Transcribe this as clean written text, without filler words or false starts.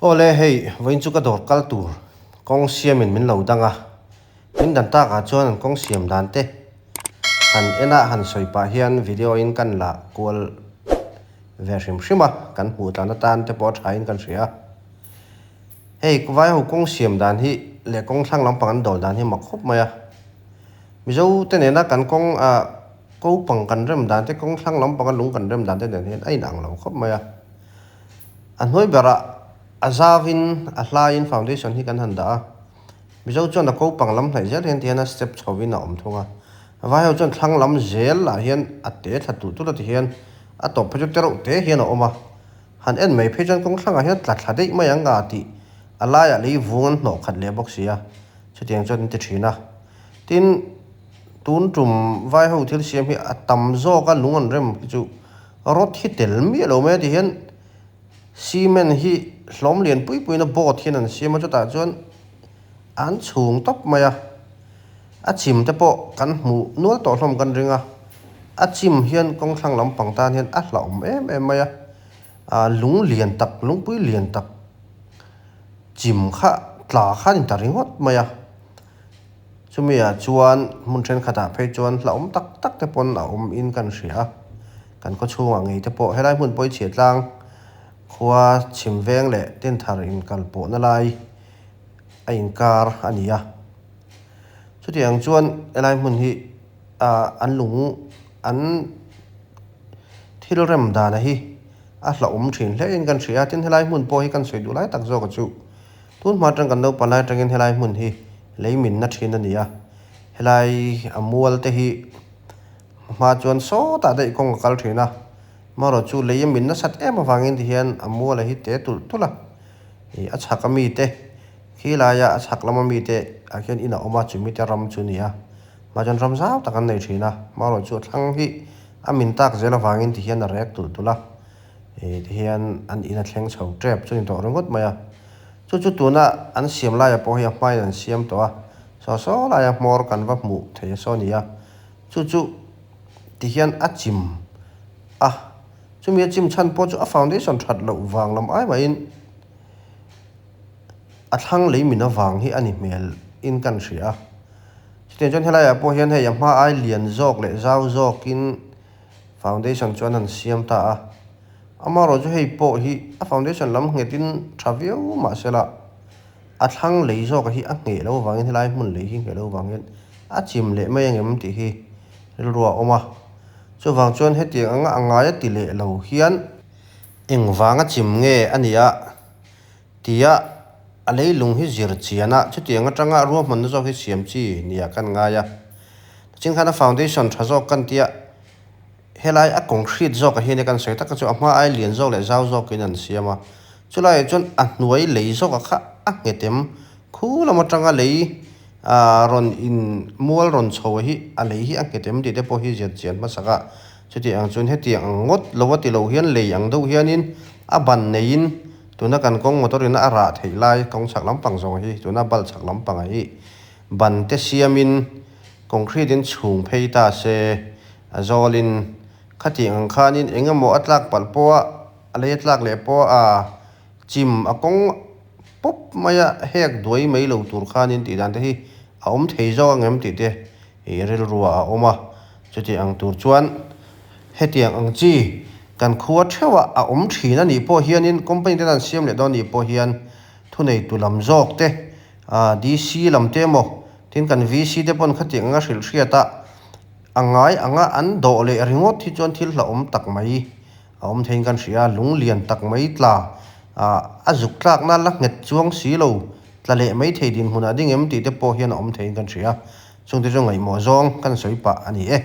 Awle hei vawiin chu ka dawr kal tur kawng siamin min lo dang a, min dan takah chuan an kawng siam dan te han en a han sawi pah hian video in kan la kual ve hrim hrim a, kan hmuh tlan atan te pawh a thain kan hria. Hei vai ho kawng siam dan hi leh kawng thlang lampang an dawl dan hi mak khawp mai a, Mizo te nena kan kawng ah ko pang kan rem dan te kawng thlang lampanga lung kan rem dan te nen hian a inang lo khawp mai a. A hnuai berah a zauin a hlaiin foundation hi kan han dah a, Mizo chuan a ko pang lam hnaih zel hian tihian a step chhovin a awm thung a, vai ho chuan thlang lam zel ah hian a te thla tulh tulh a tihian a tawp phei chu te reuh te hian a awm a, han en mai phei chuan kawng thlangah hian tla thla daih mai ang a tih a laiah lei vung an hnawh khat leh bawk si a, chutiang chuan an ti thin a. Tin, tun tum vai ho thil siam hi a tam zawk a lung an rem hi chu rawt hi tel miah lo mai a ti hian cement hi hlawm lian pui puiin a board hian an siam a chutah chuan an chhung tawp mai a, a chim te pawh kan hmuh nual tawh hlawm kan ring a, a chim hian kawng thlang lampang tan hian a hlauhawm em em mai a, ah lung lian tak lungpui lian tak chim kha tla kha a ni ta ringawt mai a. Chumi ah chuan hmun thenkhatah phei chuan hlauhawm tak tak te pawn a awm in kan hria a, kan khaw chhungah ngei te pawh helai hmun pawichhia tlang khua chhim veng leh Tinthar inkal pawhna lai a inkar a ni a. Chutiang chuan helai hmun hi ah an lung an thil rem dana hi a hlauhawm thin hle in kan hria a, tin helai hmun pawh hi kan sawi duh lai tak zawk a chu. Tun hma atang kan naupang lai atangin helai hmun hi lei minna thin a ni a, helai a mual te hi hma chuan sawtah daih kawng a kal thin a, amaherawh chu lei a min nasat em avangin tihian a mual a hi te tulh tulh a, ih a chhak ami te khi laia a chhak lama mi te ah khian in a awm a chumi te ram chu a ni a, hma chuan ram zau tak an nei thin a, amaherawh chu a thlang hi a min tak zel avangin tihian a rek tulh tulh a. Ih tihian an in a thleng chho tep chu a ni tawh ringawt mai a, chu chu tuna an siam laia pawh hi a hmain an siam tawh a, saw saw laia hmawr kan va hmuh thei a saw a ni a, chu chu tihian a chim a, chumi a chim chhan pawh chu a foundation that loh vang lam ai mahin a thlang lei min avang hi a ni hmel in kan hria a, chutiang chuan helaiah pawh hian hei a hma ai lian zawk leh zau zawkin. Foundation chuan an siam ta a, amaherawh chu hei pawh hi a foundation lam nghetin tha viau mahsela a thlang lei zawk hi a ngheh loh avangin helai hmun lei hi ngheh loh avangin a chim leh mai angem tih hi rilru a awm a, chuvang chuan hetiang anga a ngai a ti leh lo hian engvanga chim nge a nia tia a leilung hi zir chian a, chutiang atanga ruahmanna zawk hi siam chi nia kan ngai a. Tichin khan a foundation tha zawk kan tia helai a concrete zawk ah hian kan sawi tak chu a hma ai lian zawk leh zau zawk in an siam a, chulaiah chuan a hnuai lei zawk ah kha a nghet em khu lam atanga lei ah rawn in mual rawn chho hi a lei hi a nghet em tih te pawh hi zir chian hmasak a, chutiang chuan hetiang ang ngawt lo a ti lo hian lei ang deuh hianin a ban neiin tuna kan kawng motor in a rah theih lai kawng chhak lampang zawng hi tuna bal chhak lampang ah hi ban te siamin concrete in chhung phei ta se, a zawlin khatiang ang khanin eng emaw a tlak palh pawh a, a lei a tlak leh pawh a chim a kawng pawp mai a, hek duai mai lo tur khanin tih dan te hi a awm thei zawk ang em tih te ih rilru ah a awm a, chuti ang tur chuan hetiang ang chi kan khua theuh ah a awm thin a nih pawh hianin company ten an siam leh dawn nih pawh hian thuneitu lam zawk te ah DC lam te emaw tin kan VC te pawn khatiang anga hrilh hriat a a ngai anga an dawh leh ringawt hi chuan thil hlauhawm tak mai a awm theiin kan hria a, lung lian tak mai tla ah a zuk tlakna la nghet chuang si lo tla leh mai thei dinhmunah ding em tih te pawh hian a awm theiin kan hria, chungte chu ngaihmawh zawng kan sawi pah a ni e.